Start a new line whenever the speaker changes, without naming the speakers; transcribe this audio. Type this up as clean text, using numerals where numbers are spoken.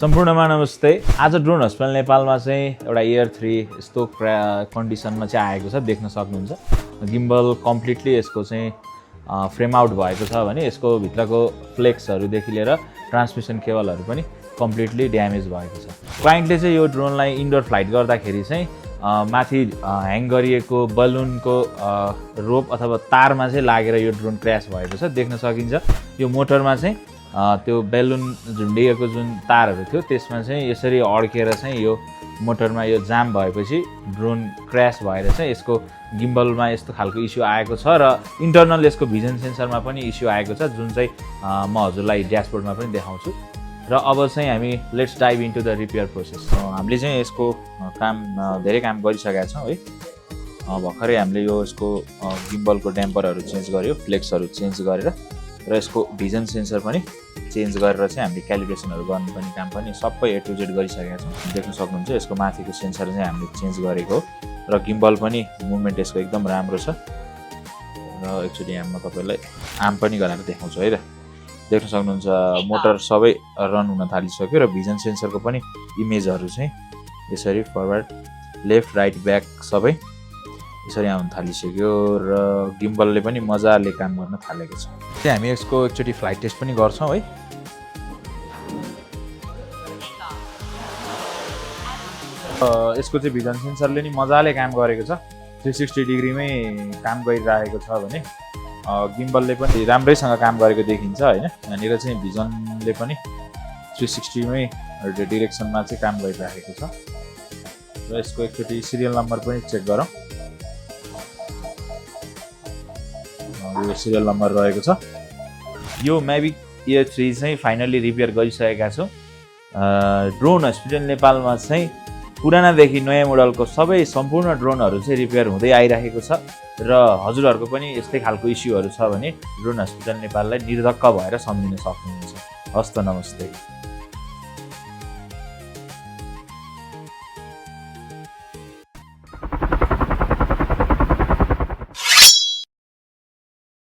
सम्पूर्णमा नमस्ते। आज ड्रोन हस्पिटल नेपालमा चाहिँ एउटा एयर 3 यस्तो कन्डिसनमा चाहिँ आएको छ, देख्न सक्नुहुन्छ। गिम्बल कम्प्लिटली यसको चाहिँ फ्रेम आउट भएको छ भने यसको भित्रको फ्लेक्सहरुदेखि लिएर ट्रान्समिसन केबलहरु पनि कम्प्लिटली ड्यामेज भएको छ। क्लाइन्टले चाहिँ यो ड्रोनलाई इन्डोर फ्लाइट गर्दाखेरि चाहिँ माथि ह्याङ गरिएको बलुनको रोप अथवा तारमा चाहिँ लागेर यो ड्रोन क्र्याश भएको छ, देख्न सकिन्छ। यो मोटरमा चाहिँ त्यो बेलुन झुन्डिएको जुन तारहरू थियो त्यसमा चाहिँ यसरी अड्केर चाहिँ यो मोटरमा यो जाम भएपछि ड्रोन क्र्याश भएर चाहिँ यसको गिम्बलमा यस्तो खालको इस्यु आएको छ र इन्टरनल यसको भिजन सेन्सरमा पनि इस्यु आएको छ, जुन चाहिँ म हजुरलाई ड्यासबोर्डमा पनि देखाउँछु। र अब चाहिँ हामी let's dive into the repair process. हामीले चाहिँ यसको धेरै काम गरिसकेका छौँ है। भर्खरै हामीले यो यसको गिम्बलको ड्याम्परहरू चेन्ज गर्यो, फ्लेक्सहरू चेन्ज गरेर र यसको भिजन सेन्सर पनि चेन्ज गरेर चाहिँ हामीले क्यालिब्रेसनहरू गर्नुपर्ने काम पनि सबै A to Z गरिसकेका छौँ। देख्न सक्नुहुन्छ यसको माथिको सेन्सर चाहिँ हामीले चेन्ज गरेको हो र गिम्बल पनि मुभमेन्ट यसको एकदम राम्रो छ। र एकचोटि म तपाईँलाई आर्म पनि गराएर देखाउँछु है। र देख्न सक्नुहुन्छ मोटर सबै रन हुन थालिसक्यो र भिजन सेन्सरको पनि इमेजहरू चाहिँ यसरी फरवर्ड लेफ्ट राइट ब्याक सबै यसरी आउन थालिसक्यो र गिम्बलले पनि मजाले काम गर्न थालेको छ। चाहिँ हामी यसको एकचोटि फ्लाइट टेस्ट पनि गर्छौँ है। यसको चाहिँ भिजन सेन्सरले नि मजाले काम गरेको छ, 360 डिग्रीमै काम गरिरहेको छ भने गिम्बलले पनि राम्रैसँग काम गरेको देखिन्छ हैन। यहाँनिर चाहिँ भिजनले पनि 360 मै डिरेक्सनमा चाहिँ काम गरिरहेको छ। र यसको एकचोटि सिरियल नम्बर पनि चेक गरौँ। यो सिरियल नम्बर रहेको छ। यो म्याभिक एयर 3 चाहिँ फाइनली रिपेयर गरिसकेका छौँ। ड्रोन हस्पिटल नेपालमा चाहिँ पुरानादेखि नयाँ मोडलको सबै सम्पूर्ण ड्रोनहरू चाहिँ रिपेयर हुँदै आइरहेको छ र हजुरहरूको पनि यस्तै खालको इस्युहरू छ भने ड्रोन हस्पिटल नेपाललाई निर्धक्क भएर सम्झिन सक्नुहुन्छ। हस्त नमस्ते।